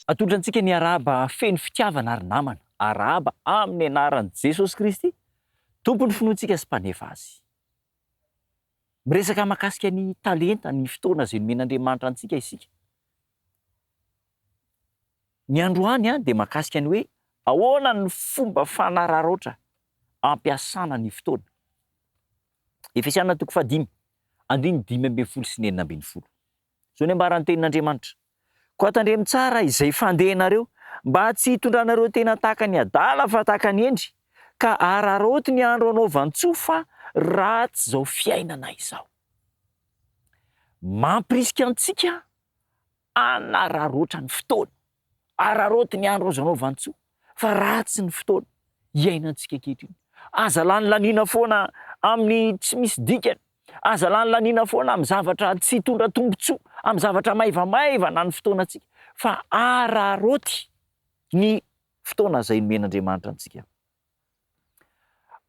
Atolotra antsika ny arahaba feno fitiavana ary namana. Arahaba amin'ny anaran'i Jesosy Kristy, Tompon'ny finoantsika sy Mpanefa azy. Miresaka mahakasika ny talenta, ny fotoana izay nomen'Andriamanitra antsika isika. Ny androany dia mahakasika ny hoe ahoana ny fomba fanararaotra ampiasana ny fotoana. Efesiana toko fahadimy, andininy 15 sy ny 16. Izao ny ambaran'ny tenin'Andriamanitra, Koa tandremo tsara izay fandehanareo, mba tsy hitondranareo tena tahaka ny adala fa tahaka ny hendry, ka araraoty ny andro anaovan-tsoa fa ratsy izao fiainana izao. Mampirisika antsika hanararaotra ny fotoana. Araraoty ny andro azo anaovan-tsoa fa ratsy ny fotoana iainantsika ankehitriny. Aza lanilaniana foana amin'ny tsy misy dikany. Aza lanilaniana foana amin'ny zavatra tsy hitondra tombontsoa, amin'ny zavatra maivamaivana ny fotoanantsika fa araraoty ny fotoana izay nomen'Andriamanitra antsika.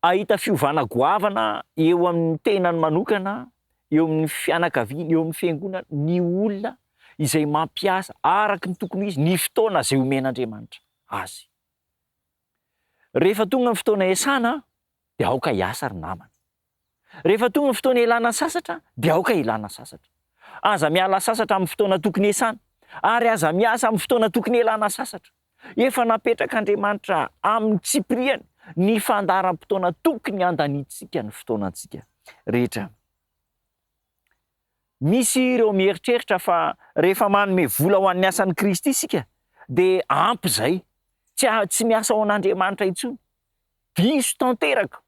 Hahita fiovana goavana eo amin'ny tenany manokana, eo amin'ny fianakaviany, eo amin'ny fiangonana ny olona izay mampiasa araka ny tokony ho izy ny fotoana izay omen'Andriamanitra azy. Rehefa tonga ny fotoana hiasana dia aoka hiasa ry namana. Rehefa tonga ny fotoana hialana sasatra dia aoka hialana sasatra. Aza miala sasatra amin'ny fotoana tokony hiasana ary aza miasa amin'ny fotoana tokony hialana sasatra. Efa napetrak'Andriamanitra amin'ny tsipiriany ny fandaharam-potoana tokony handaniantsika ny fotoanantsika rehetra. Misy ireo mieritreritra fa rehefa manome vola ho an'ny asan'i Kristy isika dia ampy izay, tsy tsy miasa ho an'Andriamanitra intsony. Diso tanteraka!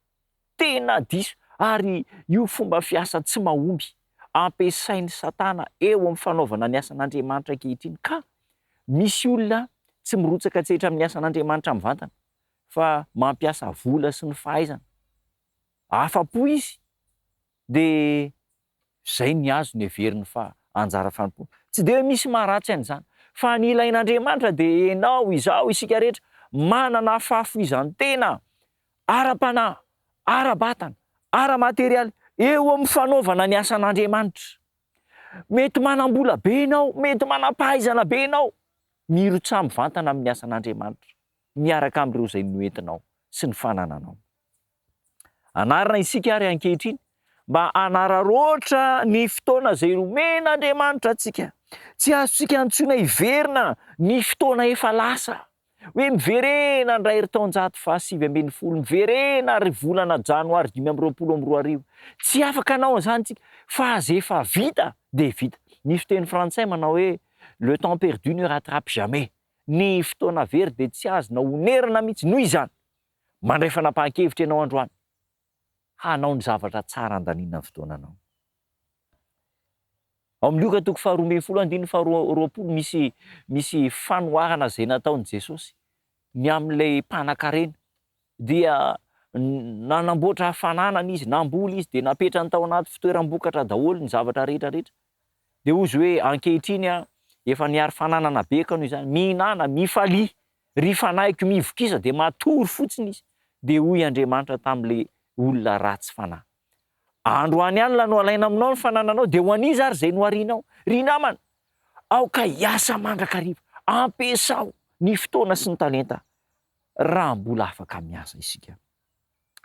Tena diso! Ary io fomba fiasa tsy mahomby ampiasain'i Satana eo amin'ny fanaovana ny asan'Andriamanitra ankehitriny ka misy olona tsy mirotsaka an-tsehatra amin'ny asan'Andriamanitra mivantana fa mampiasa vola sy ny fahaizana. Afa-po izy dia izay ny azony heveriny fa anjara fanompoana. Tsy dia hoe misy maharatsy an'izany fa ny ilain'Andriamanitra dia ianao, izaho, isika rehetra manana fahafoizan-tena ara-panahy, ara-batana, ara-materialy eo amin'ny fanaovana ny asan'Andriamanitra. Mety manam-bola be ianao, mety manam-pahaizana be ianao, mirotsaha mivantana amin'ny asan'Andriamanitra miaraka amin'ireo izay noentinao sy ny fanananao. Anarina isika ary ankehitriny mba hanararaotra ny fotoana izay nomen'Andriamanitra antsika. Tsy azontsika antsoina hiverina ny fotoana efa lasa. Hoe miverena indray ry taonjato faha-19, miverena ry volana janoary 2025. Tsy afaka hanao an'izany isika fa izay efa vita dia vita. Ny fiteny frantsay manao hoe le temps perdu ne rattrape jamais. Ny fotoana very dia tsy azonao onerana mihitsy. Noho izany, mandray fanapahan-kevitra ianao androany hanao ny zavatra tsara handaniana ny fotoananao. Ao amin'ny Lioka toko faharoa ambin'ny folo andininy faharoa roapolo misy misy fanoharana izay nataon'i Jesosy ny amin'ilay mpanankarena. Dia nanamboatra fananana izy, namboly izy, dia napetrany tao anaty fitoeram-bokatra daholo ny zavatra rehetra rehetra. Dia hozy hoe ankehitriny aho efa niary fananana be ka noho izany mihinàna, mifalia, ry fanahiko mivokisa, dia matory fotsiny izy. Dia hoy Andriamanitra tamin'ilay olona ratsy fanahy, Androany alina no alaina aminao ny fanananao, dia ho an'iza ary izay noharinao? Ry namana, aoka hiasa mandrakariva, ampiasao ny fotoana sy ny talenta raha mbola afaka miasa isika.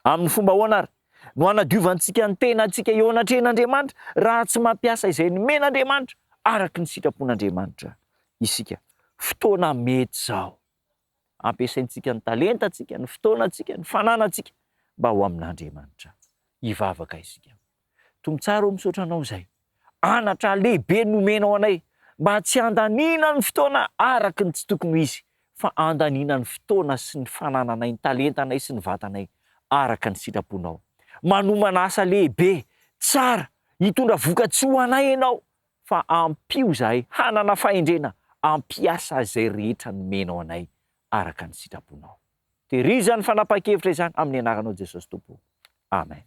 Amin'ny fomba ahoana ary no hanadiovantsika ny tenantsika eo anatrehan'Andriamanitra raha tsy mampiasa izay nomen'Andriamanitra araka ny sitrapon'Andriamanitra isika? Fotoana mety izao. Ampiasaintsika ny talentantsika, ny fotoanantsika, ny fananantsika mba ho amin'Andriamanitra. Hivavaka isika. Tompo tsara ô misaotra anao izay anatra lehibe nomenao anay mba tsy handaniana ny fotoana araka ny tsy tokony ho izy fa handaniana ny fotoana sy ny fanananay, ny talentanay sy ny vatanay araka ny sitraponao. Manomana asa lehibe, tsara, hitondra vokatsoa ho anay ianao fa ampio izahay hanana fahendrena hampiasa izay rehetra nomenao anay araka ny sitraponao. Tehirizo izany fanapahan-kevitra izany amin'ny anaranao Jesosy Tompo. Amen.